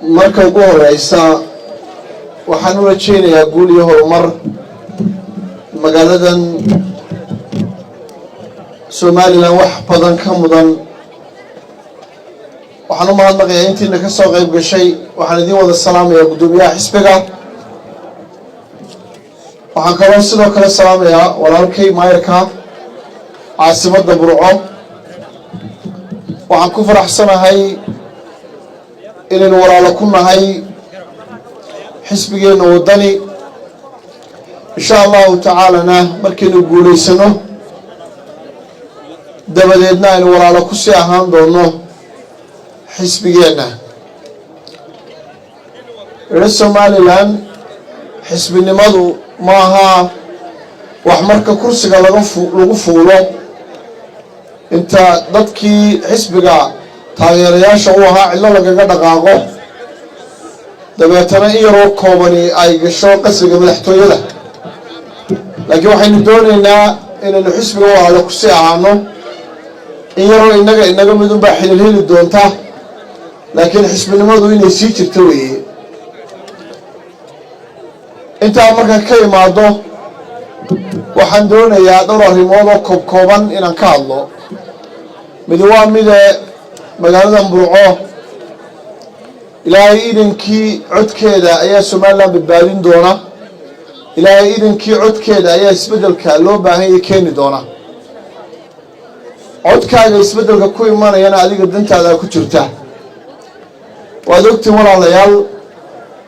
Marka ugu horeysa, waxaan u rajaynayaa guul iyo horumar magaaladan Somaliland wax badan ka mudan. Waxaan u mahadnaqayaa intiina ka soo qayb gashay. Waxaan idiin wada salaamayaa guddoomiyaha xisbiga. Waxaan kaloo sidoo kale salaamayaa walaalkay maayarka caasimadda Burco. Waxaan ku faraxsanahay inaynu walaalo ku nahay xisbigeenna Waddani. Insha Allahu tacaalana markaynu guulaysano dabadeedna aynu walaalo kusii ahaan doono xisbigeenna reer Somaliland. Xisbinimadu maaha wax marka kursiga lagu fuulo inta dadkii xisbiga taageerayaasha u ahaa cidlo lagaga dhaqaaqo, dabeetana in yaroo koobani ay gasho qasriga madaxtooyada. Laakiin waxaynu doonaynaa inaynu xisbiga walaalo kusii ahaano. In yaroo inaga midunbaa xilil heli doonta, laakiin xisbinimadu inay sii jirto weeye. Intaa markaan ka imaado, waxaan doonayaa dhowr arrimood oo koobkooban inaan ka hadlo. Midi waa mide, magaalada Burco Ilaahay idankii codkeeda ayaa Somaliland badbaadin doona. Ilaahay idankii codkeeda ayaa isbeddelka loo baahanya keeni doona. Codkaaga isbeddelka ku imanayana adiga dantaada ku jirta. Waad ogtiin, walaalayaal,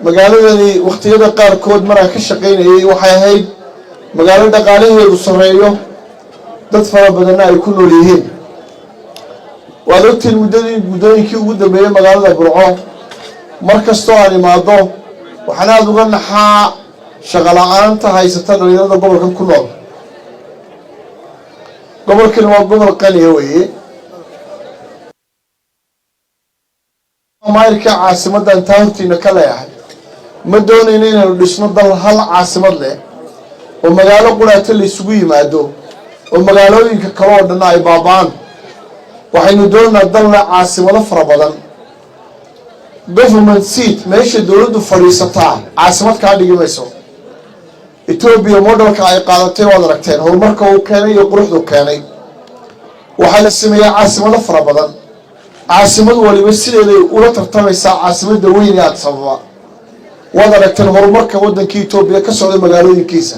magaaladani wakhtiyada qaarkood maraan ka shaqaynayay waxay ahayd magaalo dhaqaalaheedu sarreeyo, dad fara badanna ay ku nool yihiin. Waad ogtiin, muddadii muddooyinkii ugu dambeeyey magaalada Burco mar kastoo aan imaado waxaan aada uga naxaa shaqo la-aanta haysata dhalinyarada gobolkan ku nool. Gobolkani waa gobol qaniya weeye. Maayirka caasimaddan taa hortiina ka leeyahay, ma doonayno inaynu dhisno dal hal caasimad leh oo magaalo quraata la isugu yimaado oo magaalooyinka kale oo dhanna ay baaba-aan. Waxaynu doonaynaa dal leh caasimado fara badan. Government seat, meesha dowladdu fadhiisataa, caasimad kaa dhigi mayso. Etoobiya modelka ay qaadatay waad aragteen, horumarka uu keenay iyo quruxdu keenay. Waxaa la sameeyaa caasimado fara badan. Caasimad waliba sideeday ula tartamaysaa caasimadda weyn ee Addis Ababa. Waad aragteen horumarka waddankii Etoobiya ka socda magaalooyinkiisa.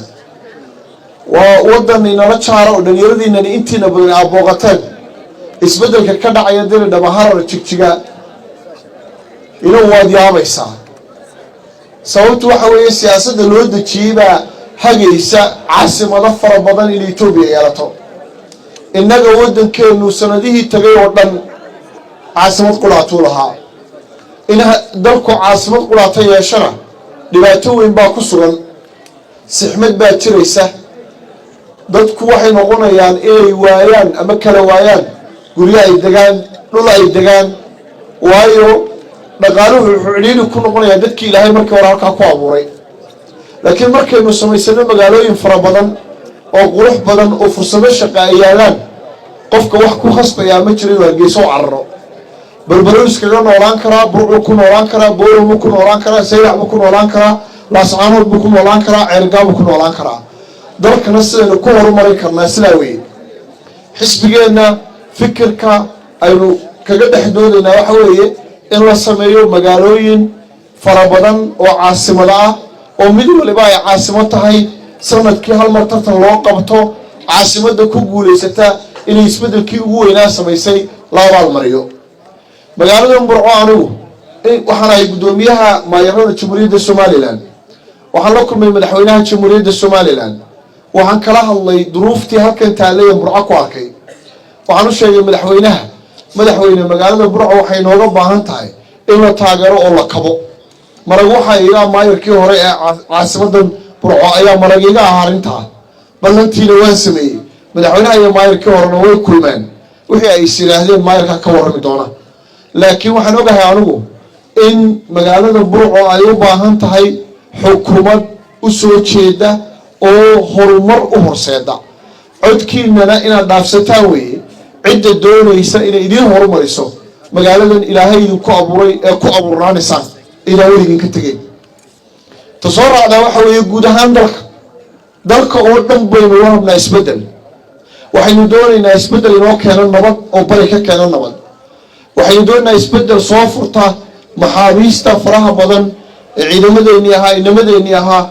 Waa waddan inala jaara oo dhalinyaradiinani intiina badan aa booqateen. Isbeddelka ka dhacaya Diridhaba, Harar, Jigjiga ina waad yaabaysaa. Sababtu waxa weeye, siyaasadda loo dejiyey baa hagaysa caasimado fara badan in Etoobiya yeelato. Innaga waddankeenu sanadihii tagay oo dhan caasimad quraatuu lahaa. In dalku caasimad quraata yeeshana dhibaato weyn baa ku sugan. Sixmad baa jiraysa. Dadku waxay noqonayaan inay waayaan ama kala waayaan guryo ay degaan, dhul ay degaan, waayo dhaqaaluhu wuxuu cidhiidhi ku noqonayaa dadkii Ilaahay markii hore halkaa ku abuuray. Laakiin markaynu samaysano magaalooyin fara badan oo qurux badan oo fursado shaqa ay yaalaan, qofka wax ku khasbayaa ma jiro inuu Hargeyso u cararo. Berberuu iskaga noolaan karaa, Burcuu ku noolaan karaa, Booromuu ku noolaan karaa, Saylac buu ku noolaan karaa, Laascaanood buu ku noolaan karaa, Ceergaa buu ku noolaan karaa. Dalkana sidaynu ku horumarin karnaa sidaa weeye. Xisbigeenna fikirka aynu kaga dhex doodaynaa waxa weeye in la sameeyo magaalooyin fara badan oo caasimado ah, oo mid waliba ay caasimo tahay. Sanadkii hal mar tartan loo qabto, caasimadda ku guulaysata inay isbeddelkii ugu weynaa samaysay la abaalmariyo. Magaalada Burco, anigu waxaan ahay guddoomiyaha maayarada Jamhuuriyadda Somaliland. Waxaan la kulmay madaxweynaha Jamhuuriyadda Somaliland. Waxaan kala hadlay duruuftii halkan taallaya Burco ku arkay. Waxaan u sheegay madaxweynaha: "Madaxweyne, magaalada Burco waxay nooga baahan tahay in la taageero oo la kabo." Marag waxaa iga maayarkii hore ee caasimadan Burco ayaa marag iga ahaa arrintaa. Ballantiina waan sameeyey. Madaxweynaha iyo maayarkii horena way kulmeen. Wixii ay is yidhaahdeen maayarkaa ka warrami doona. Laakiin waxaan ogahay anigu in magaalada Burco ay u baahan tahay xukuumad u soo jeeda oo horumar u horseeda. Codkiinana inaad dhaafsataan weeye cidda doonaysa inay idiin horumariso magaaladan Ilaahay idinku abuuray ee ku abuurnaanaysaan. Inaan weligin ka tegeyn. Ta soo raacdaa waxa weeye guud ahaan dalka oo dhan baynu la rabnaa isbeddel. Waxaynu doonaynaa isbeddel inoo keeno nabad oo bari ka keeno nabad. Waxaynu doonaynaa isbeddel soo furta maxaabiista faraha badan ee ciidamadeennii ahaa, inamadeenii ahaa,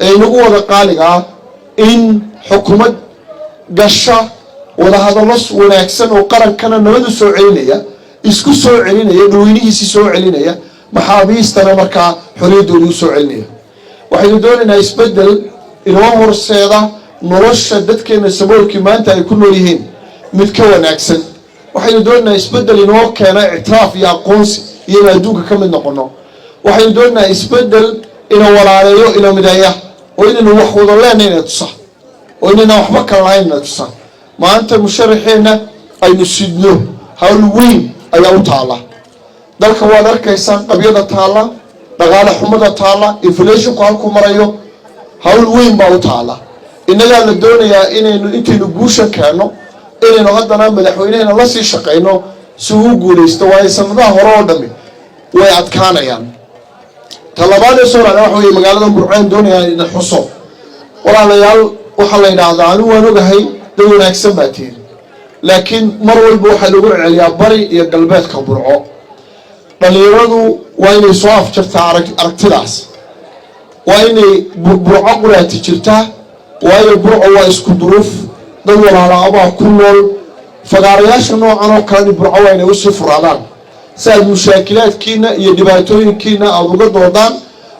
ee inagu wada qaaliga ah, in xukuumad gasha wadahadallo wanaagsan oo qarankana nabad u soo celinaya, isku soo celinaya, dhaweynihiisii soo celinaya, maxaabiistana markaa xorriyaddoodii u soo celinaya. Waxaynu doonaynaa isbeddel inoo horseeda nolosha dadkeena saboolkii maanta ay ku nool yihiin mid ka wanaagsan. Waxaynu doonaynaa isbeddel inoo keena ictiraaf iyo aqoonsi iyo in adduunka ka mid noqono. Waxaynu doonaynaa isbeddel ina walaaleeyo, ina mideeya, oo inaynu wax wada leenay ina tusa, oo inaynaan waxba kala lahayn ina tusa. Maanta musharaxeenna aynu sidno hawl weyn ayaa u taalla dalka. Waad arkaysaan qabyada taalla, dhaqaale xumada taalla, inflationku halku marayo. Hawl weyn baa u taalla. Innagaa la doonayaa inaynu intaynu guusha keenno, inaynu haddana madaxweyneheena la sii shaqayno si uu u guulaysto, waayo sanadaha hore oo dhami way adkaanayaan. Ta labaad ee soo raacda waxa weye magaalada Burceen doonayaan idin xuso. Walaalayaal, waxaa la yidhaahdaa, anigu waan ogahay dad wanaagsan baa tihin, laakiin mar walba waxaa lagu celiyaa bari iyo galbeedka Burco. Dhalinyaradu waa inay soo afjartaa aragtidaas. Waa inay Burco quraati jirtaa, waayo Burco waa isku duruuf, dad walaalaabaa ku nool. Fagaarayaasha noocan oo kaleni Burco waa inay usii furaadaan si aad mushaakilaadkiina iyo dhibaatooyinkiina aada uga doodaan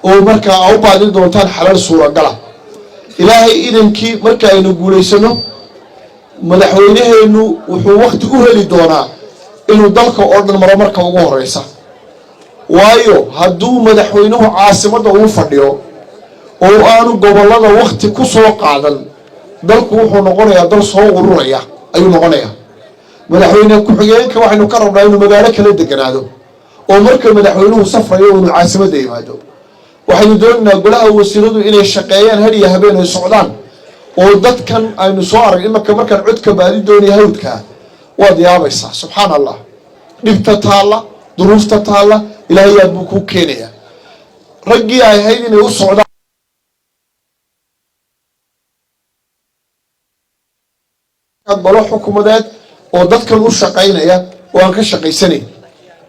oo markaa aa u baadin doontaan xalal suuragala. Ilaahay idankii, marka aynu guulaysano, madaxweynaheenu wuxuu wakti u heli doonaa inuu dalka oo dhan maro marka ugu horeysa, waayo hadduu madaxweynuhu caasimadda uu fadhiyo oo aanu gobollada wakti ku soo qaadan, dalku wuxuu noqonayaa dal soo ururaya ayuu noqonayaa. Madaxweyne ku-xigeenka waxaynu ka rabnaa inuu magaalo kala deganaado oo marka madaxweynuhu safrayo inuu caasimadda yimaado. Waxaynu doonaynaa golaha wasiiradu inay shaqeeyaan had iyo habeen, ay socdaan, oo dadkan aynu soo arag imanka markaan codka baadi doonaya hawdkaa, waad yaabaysaa. Subxaan Allah, dhibta taalla, duruufta taalla, Ilaahay yaad buu kuu keenayaa. Raggii ay ahayd inay u socdaan balo xukumadeed oo dadkan u shaqaynaya oo aan ka shaqaysanayn.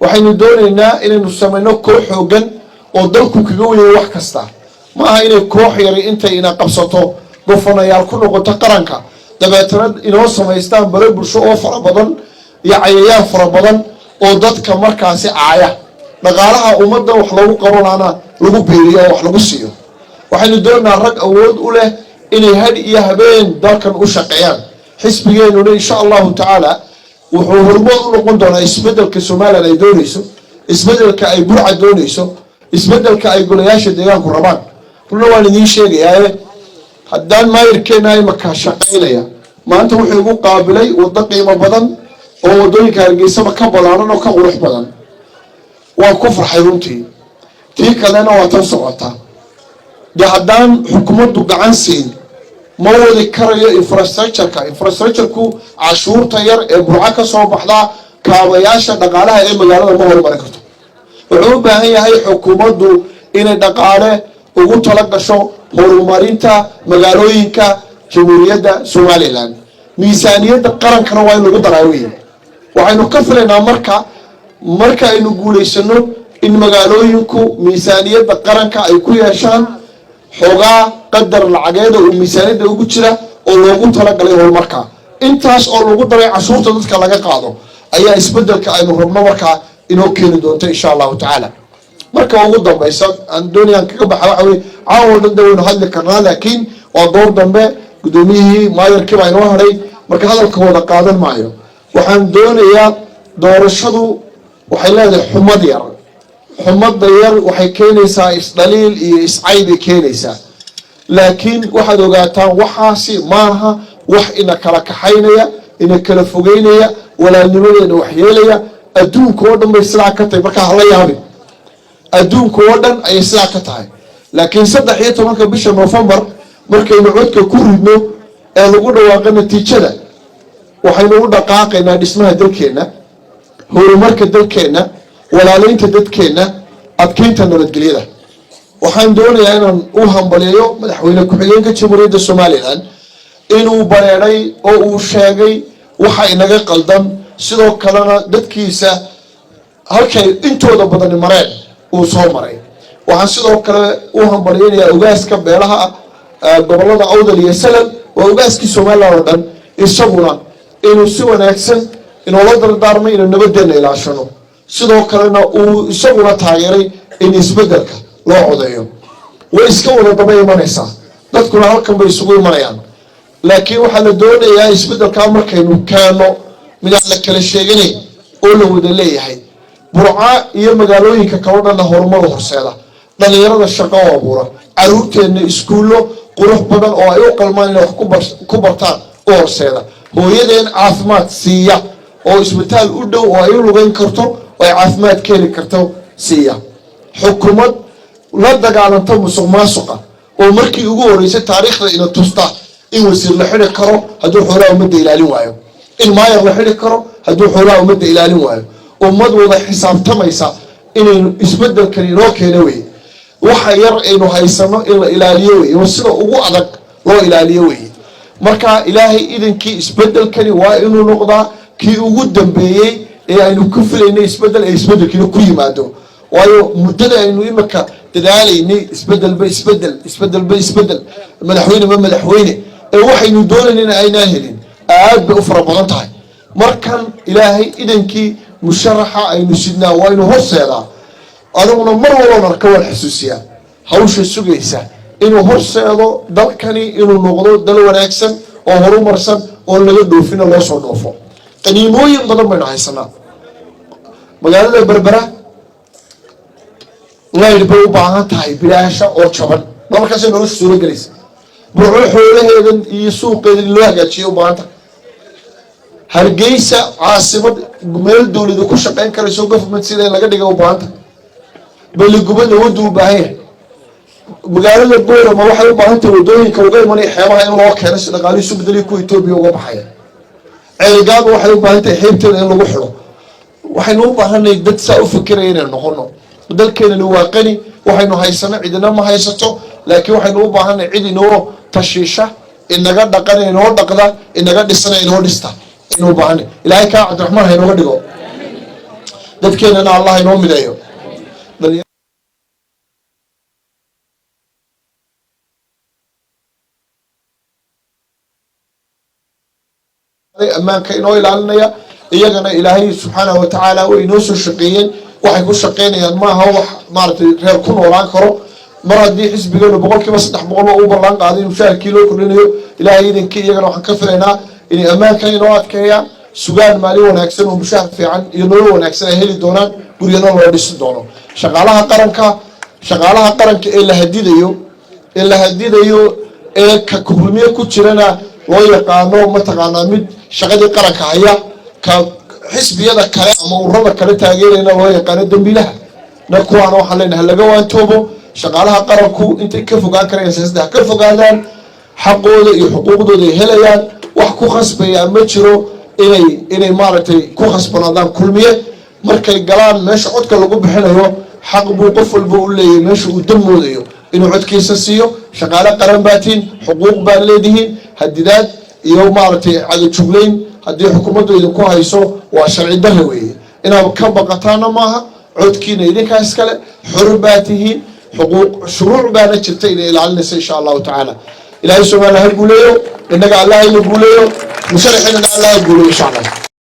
Waxaynu doonaynaa inaynu samayno koox xoogan oo dalku kaga weynay wax kasta. Maaha inay koox yari intay ina qabsato gofanayaal ku noqoto qaranka, dabeetana inoo samaystaan bare bulsho oo fara badan iyo cayayaan fara badan oo dadka markaasi caaya, dhaqaalaha ummadda wax loogu qabanaana lagu biiriyo oo wax lagu siiyo. Waxaynu doonaynaa rag awood u leh inay had iyo habeen dalkan u shaqeeyaan. Xisbigeenuna, insha Allahu tacaala, wuxuu hormood u noqon doonaa isbedelka Somalilan ay doonayso, isbedelka ay Burca doonayso, isbedelka ay golayaasha deegaanku rabaan. Runa waan idiin sheegayaaye, haddaan maayirkeena imaka shaqaynaya maanta wuxuu igu qaabilay waddo qiimo badan oo waddooyinka Hargeysaba ka balaaran oo ka qurux badan. Waan ku farxay runtii. Tii kalena waa tan socota. Dee haddaan xukuumaddu gacan siin, ma wadi karayo infrastructureka. Infrastructureku cashuurta yar ee Burco ka soo baxdaa kaabayaasha dhaqaalaha ee magaalada ma horumarin karto. Wuxuu u baahan yahay xukuumaddu inay dhaqaale ugu tala gasho horumarinta magaalooyinka Jamhuuriyadda Somalilan. Miisaaniyadda qarankana waa in lagu daraa wey. Waxaynu ka filaynaa marka aynu guulaysano in magaalooyinku miisaaniyadda qaranka ay ku yeeshaan xoogaa qadar lacageeda uu miisaaniyadda ugu jira oo loogu talagalay horumarka. Intaas oo lagu daray cashuurta dadka laga qaado ayaa isbedelka aynu rabno markaa inoo keeni doonto, insha Allahu tacaala. Marka ugu dambaysa aan doonayaan kaga baxa waxa weye, caawa dhan de waynu hadli karnaa, laakiin waa door dambe, guddoomiyihii maayarkii baa inoo hadhay, marka hadalka wada qaadan maayo. Waxaan doonayaa, doorashadu waxay leedahay xumad yar. Xumadda yar waxay keenaysaa isdhaliil iyo iscay bay keenaysaa, laakiin waxaad ogaataan waxaasi maaha wax ina kala kaxaynaya, ina kala fogeynaya, walaalnimadeena waxyeelaya. Adduunka oo dhan bay sidaa ka tahay, markaa hala yaabin. Adduunka oo dhan ayay sidaa ka tahay. Laakiin 13-ka bisha Noofembar markaynu codka ku ridno ee lagu dhawaaqo natiijada, waxaynu u dhaqaaqaynaa dhismaha dalkeenna, horumarka dalkeenna, walaalaynta dadkeenna. Adkeynta nabadgelyada, waxaan doonayaa inaan u hambaliyeeyo madaxweyne ku-xigeenka Jamhuuriyadda Somaliland inuu bareeray oo uu sheegay waxa inaga qaldan, sidoo kalena dadkiisa halkay intooda badani mareen uu soo maray. Waxaan sidoo kale u hambalyeynayaa ogaaska beelaha gobolada Awdal iyo Salal, waa ogaaskii Somaliland oo dhan, isaguna inuu si wanaagsan inoola dardaarmay inuu nabadeenna ilaashano, sidoo kalena uu isaguna taageeray in isbedelka loo codeeyo. Way iska wada daba imanaysaa, dadkuna halkan bay isugu imanayaan, laakiin waxaa la doonayaa isbedelkaa markaynu keeno midaan la kala sheeganayn oo la wada leeyahay, Burca iyo magaalooyinka kaloo dhanna horumar horseeda, dhalinyarada shaqo oo abuura, caruurteenna iskuullo qurux badan oo ay u qalmaan inay wax ku bartaan u horseeda, hooyadeen caafimaad siiya oo isbitaal u dhow oo ay u lugeyn karto oo ay caafimaad ka heli karto siiya, xukuumad la dagaalanta musuq maasuqa oo markii ugu horreysay taariikhda ina tusta in wasiir la xidhi karo hadduu xoolaha ummadda ilaalin waayo, in maayar la xidhi karo hadduu xoolaha ummadda ilaalin waayo, ummad wada xisaabtamaysa inaynu isbedelkan inoo keeno wey. Waxa yar aynu haysano in la ilaaliyo wey, oo sida ugu adag loo ilaaliyo wey. Marka Ilaahay idankii, isbedelkani waa inuu noqdaa kii ugu dambeeyey ee aynu ku filaynay isbedel ee isbedelkiina ku yimaado, waayo muddada aynu imika dadaalaynay isbedelba isbedel, isbedelba isbedel, madaxweyne ma madaxweyne, ee waxaynu doonaynayna aynaan helin, aad bay u fara badan tahay. Markan Ilaahay idankii musharaxa aynu sidnaa waa inu horseedaa. Aniguna mar walban arka waan xasuusiyaa hawsha sugaysa inuu horseedo dalkani inuu noqdo dal wanaagsan oo horumarsan oo laga dhoofina loo soo dhoofo. Qaniimooyin badan baynu haysanaa. Magaalada Berbera laydh bay u baahan tahay bilaasha oo jaban, ma markaasay nolosha suuro gelaysa. Burco xoolaheedan iyo suuqeeda in loo hagaajiya u baahan tahay. Hargeysa caasimad meel dowladu ku shaqeyn karayso, government sida in laga dhiga u baahan tahay. Balligubadna waddu u baahan yahay. Magaalada Boorama waxay u baahan tahay wadooyinka uga imanaya xeebaha in loo keeno si dhaqaalihiisu bedeliya kuwa Etoobiya uga baxaya. Ceerigaaba waxay u baahan tahay xeebteeda in lagu xidho. Waxaynu u baahanay dad saa u fikiraya inaynu noqono. Dalkeenani waa qani, waxaynu haysano cidina ma haysato, laakiin waxaynu u baahanay cid inoo tashiisha, inaga dhaqana inoo dhaqda, inaga dhisana inoo dhista aynu u baahanay. Ilaahay kaa Cabdiraxmaan ha inooga dhigo, dadkeenana Allah inoo mideeyo. Ammaanka inoo ilaalinaya iyagana Ilaahay subxaanahu watacaala way inoo soo shaqeeyeen. Waxay ku shaqeynayaan maaha wax maaragtay reer ku noolaan karo. Mar haddii xisbigeenu 300% u ballan qaaday in mushaharkii loo kordhinayo, Ilaahay idinkii iyagana waxaan ka filaynaa inay ammaankan inoo adkeeyaan, sugaan maalin wanaagsan oo mushahar fiican iyo nolol wanaagsan ay heli doonaan, guryana loo dhisi doono. Shaqaalaha qaranka, shaqaalaha qaranka ee la hadidayo, ee ka kulmiye ku jirana loo yaqaano mataqaanaa mid shaqadii qaranka haya, ka xisbiyada kale ama ururada kale taageerayna loo yaqaano dambiilaha na, kuwaana waxaan leenahay laga waantoobo. Shaqaalaha qaranku intay ka fogaan karayaan siyaasadda ha ka fogaadaan, xaqooda iyo xuquuqdooda ay helayaan. Wax ku khasbayaa ma jiro inay maaragtay ku khasbanaadaan Kulmiye. Markay galaan meesha codka lagu bixinayo, xaq buu qof walba u leeyahay meesha uu damoodayo inuu codkiisa siiyo. Shaqaale qaran baa tihiin, xuquuq baad leedihiin. Hadidaad iyo maaragtay cadajuglayn haddii xukuumaddu idinku hayso waa sharci darre weeye, inaad ka baqataana maaha. Codkiina idinkaa iskale, xor baa tihiin, xuquuq shuruuc baana jirta inay ilaalinaysa insha Allahu tacaala. Ilaahay Soomaaliya ha guuleeyo, innaga Allah ina guuleeyo, musharaxiinana Allah ha guuleeyo insha Allah.